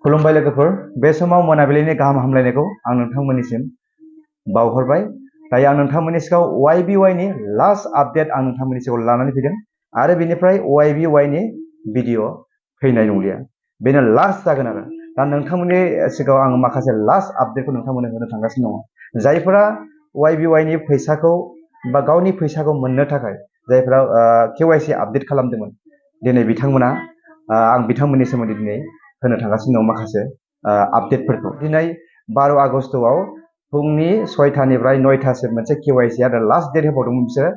खुलुमबाय लोगोफोर बे समाव मोनाबिलिनि गाहाम हामलायनायखौ आं नोंथांमोननिसिम बावहरबाय दायो आं नोंथांमोननि सिगाङाव YBY नि लास्ट आपडेट आं नोंथांमोननि सिगाङाव लानानै फैदों आरो बेनिफ्राय YBY नि भिडिअ फैनाय नंलिया बेनो लास्ट जागोन आरो दा नोंथांमोननि सिगाङाव आं माखासे लास्ट आपडेटखौ नोंथांमोननो होनो थांगासिनो दङ जायफोरा YBY नि फैसाखौ बा गावनि फैसाखौ मोननो थाखाय जायफोरा KYC आपडेट खालामदोंमोन दिनै बिथांमोना आं बिथांमोननि सोमोन्दै दिनै होनो थांगासिनो दं माखासे आपडेटफोरखौ दिनै 12 आगस्तआव फुंनि 6टानिफ्राय 9टासिम मोनसे KYC आरो लास्ट डेट होबावदोंमोन बिसोरो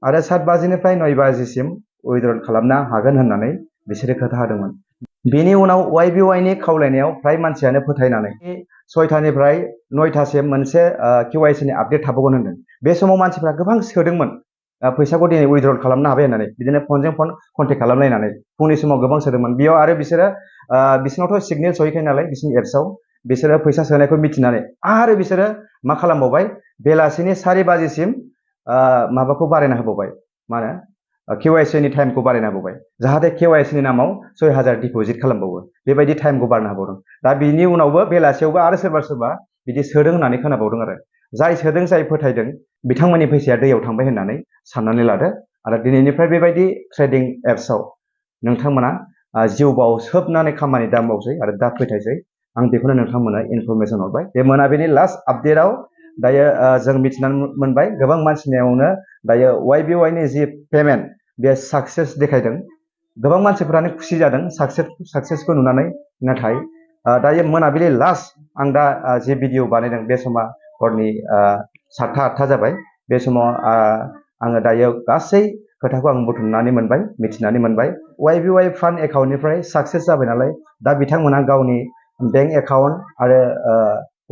आरो 7 बाजिनिफ्राय 9 बाजिसिम उइथड्र खालामनो हागोन होननानै बिसोरो खोथा होदोंमोन बेनि उनाव YBY नि खावलायनायाव फ्राय मानसियानो फोथायनानै 6टानिफ्राय 9टासिम मोनसे KYC नि आपडेट थाबावगोन होनदों बे समाव मानसिफ्रा गोबां सोदोंमोन फैसाखौ दिनै उइथड्र खालामनो हाबाय होननानै बिदिनो फनजों फन कन्टेक्ट खालामलायनानै फुंनि समाव गोबां सोदोंमोन बेयाव आरो बिसोरो बिसोरनावथ' सिगनेल सहैखाय नालाय बिसोरनि एप्सआव बिसोरो फैसा सोनायखौ मिथिनानै आरो बिसोरो मा खालामबावबाय बेलासिनि 4 बाजिसिम माबाखौ बारायना होबावबाय मा होनो KYC नि टाइमखौ बारायना होबावबाय जाहाथे KYC नि नामाव 6000 डिप'जिट खालामबावो बेबायदि टाइमखौ बारायना होबावदों दा बिनि उनावबो बेलासियावबो आरो सोरबा बिदि सोदों होननानै खोनाबावदों आरो जाय सोदों जाय फोथायदों बिथांमोननि फैसाया दैयाव थांबाय होननानै साननानै लादो आरो दिनैनिफ्राय बेबायदि ट्रेडिं एप्सआव नोंथांमोना जिउ बावसोबनानै खामानि दा मावसै आरो दा फोथायसै आं बेखौनो नोंथांमोननो इनफरमेसन हरबाय बे मोनाबिलिनि लास्ट आपडेटआव दायो जों मिथिनानै मोनबाय गोबां मानसिनियावनो दायो YBY नि जि पेमेन्ट बे साक्सेस देखायदों गोबां मानसिफोरानो खुसि जादों साक्सेसखौ नुनानै नाथाय दायो मोनाबिलि लास्ट आं दा जि भिडिअ बानायदों बे समा हरनि 7टा 8टा जाबाय बे समाव आङो दायो गासै खोथाखौ आं बुथुमनानै मोनबाय मिथिनानै मोनबाय YBY फान्ड एकाउन्टनिफ्राय साक्सेस जाबाय नालाय दा बिथांमोना गावनि बेंक एकाउन्ट आरो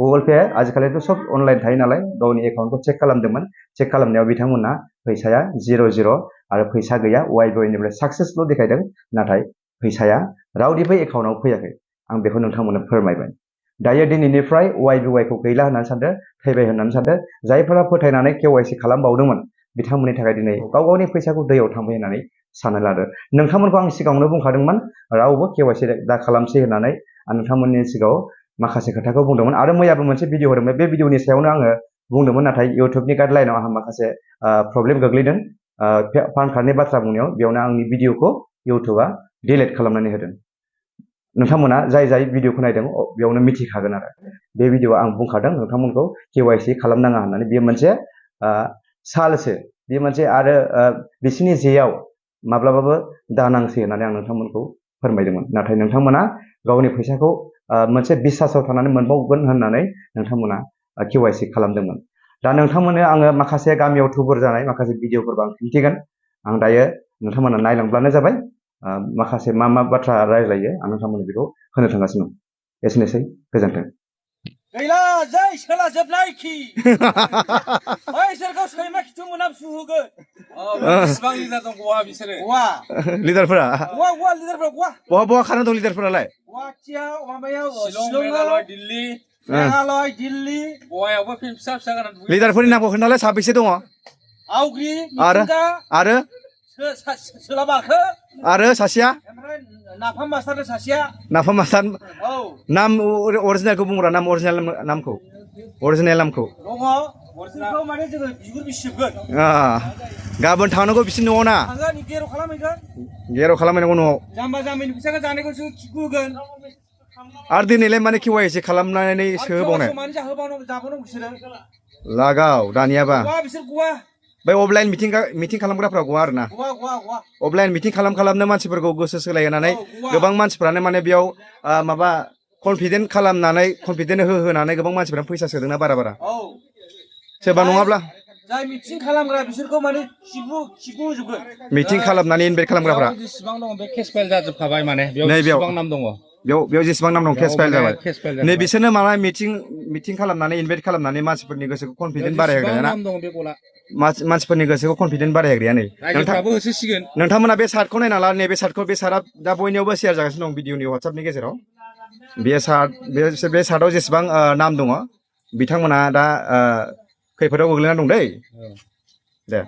गुगल पे आजिखालिथ' सब अनलाइन थायो नालाय गावनि एकाउन्टखौ चेक खालामदोंमोन चेक खालामनायाव बिथांमोना फैसाया 00 आरो फैसा गैया YBY निफ्राय साक्सेसल' देखायदों नाथाय फैसाया रावनिबो एकाउन्टआव फैयाखै आं बेखौ नोंथांमोननो फोरमायबाय दायो दिनैनिफ्राय YBY खौ गैला होननानै सानदो थैबाय होननानै सानदो जायफोरा फोथायनानै KYC खालामबावदोंमोन बिथांमोननि थाखाय दिनै गाव गावनि फैसाखौ दैयाव थांबाय होननानै सानना लादो नोंथांमोनखौ आं सिगाङावनो बुंखादोंमोन रावबो KYC दा खालामसै होननानै आं नोंथांमोननि सिगाङाव माखासे खोथाखौ बुंदोंमोन आरो मैयाबो मोनसे भिडिअ होदोंमोन बे भिडिअनि सायावनो आङो बुंदोंमोन नाथाय इउटुबनि गाइडलाइनाव आंहा माखासे प्रब्लेम गोग्लैदों पान कार्डनि बाथ्रा बुंनायाव बेयावनो आंनि भिडिअखौ इउटुबा डिलिट खालामनानै होदों नोंथांमोना जाय भिडिअखौ नायदों बेयावनो मिथिखागोन आरो बे भिडिअआ आं बुंखादों नोंथांमोनखौ KYC खालामनाङा होननानै बेयो मोनसे सालसो बे मोनसे आरो बिसिनि जेयाव माब्लाबाबो दानांसै होननानै आं नोंथांमोनखौ फोरमायदोंमोन नाथाय नोंथांमोना गावनि फैसाखौ मोनसे बिश्वासाव थानानै मोनबावगोन होननानै नोंथांमोना KYC खालामदोंमोन दा नोंथांमोननो आङो माखासे गामियाव थुबुर जानाय माखासे भिडिअफोरखौ आं खिन्थिगोन आं दायो नोंथांमोना नायलांब्लानो जाबाय माखासे मा बाथ्रा रायज्लायो आं नोंथांमोननो बेखौ होनो थांगासिनो दं एसेनोसै गोजोन्थों गैला जै सोला जोबनाय खि बैसोरखौ सैमा खिथु मोनामसु होगोन बेसेबां लिडार दं गवा बिसोरो गवा लिडारफोरा गवा लिडारफोरा गवा बहा खाना दं लिडारफोरालाय गुवाहाटियाव माबायाव शिलंआव दिल्ली मेघालय दिल्ली गवायावबो फिसा फिसा गाननानै लिडारफोरनि नामखौ खोन्थालाय साबेसे दङ आवग्रि आरो सोलाबाखो आरो सासेया ओमफ्राय नाफाम मास्टार सासेया नाफाम मास्टार औ नाम अरिजिनेलखौ बुंग्रा नाम अरिजिनेल नामखौ दङ अरिजिनेलखौ माने जोङो बिगुर बिसिबगोन गाबोन थांनांगौ बिसिनि न'आव ना थांगोन गेर' खालामहैगोन गेर' खालामहैनांगौ न'आव जाम्बा जाम्बिनि फैसाखौ जानायखौसो खिगुगोन आरो दिनैलाय माने KYC खालामनानै सोहोबावनाय मानो जाबावनांगौ बिसोरो लागाव दानियाबा बिसोर गवा बै अफलाइन मिटिं खालामग्राफ्रा गवा आरोना अफलाइन मिटिं खालामनो मानसिफोरखौ गोसो सोलायहोनानै गोबां मानसिफ्रानो माने बेयाव माबा कनफिडेन्ट खालामनानै कनफिडेन्ट होहोनानै गोबां मानसिफ्रा फैसा सोदोंना बारा सोरबा नङाब्ला जाय मिटिं खालामग्रा बिसोरखौ माने खिगुजोबगोन मिटिं खालामनानै इनभाइट खालामग्राफ्रा जेसेबां दङ बे केस फाइल जाजोबखाबाय माने बेयाव जेसेबां नाम दङ बेयाव जेसेबां नाम दं केस फाइल जाबाय नै बिसोरनो माबा मिटिं खालामनानै इनभाइट खालामनानै मानसिफोरनि गोसोखौ कनफिडेन्ट बारायहोग्राया ना मानसिफोरनि गोसोखौ कनफिडेन्ट बारायहोग्राया नै नोंथांमोना बे सार्टखौ नायना ला नैबे सार्टखौ बे सार्टआ दा बयनियावबो शेयार जागासिनो दं भिडिअनि WhatsAppनि गेजेराव बे सार्टआव जेसेबां नाम दङ बिथांमोना दा खैफोदाव गोग्लैना दं दै दे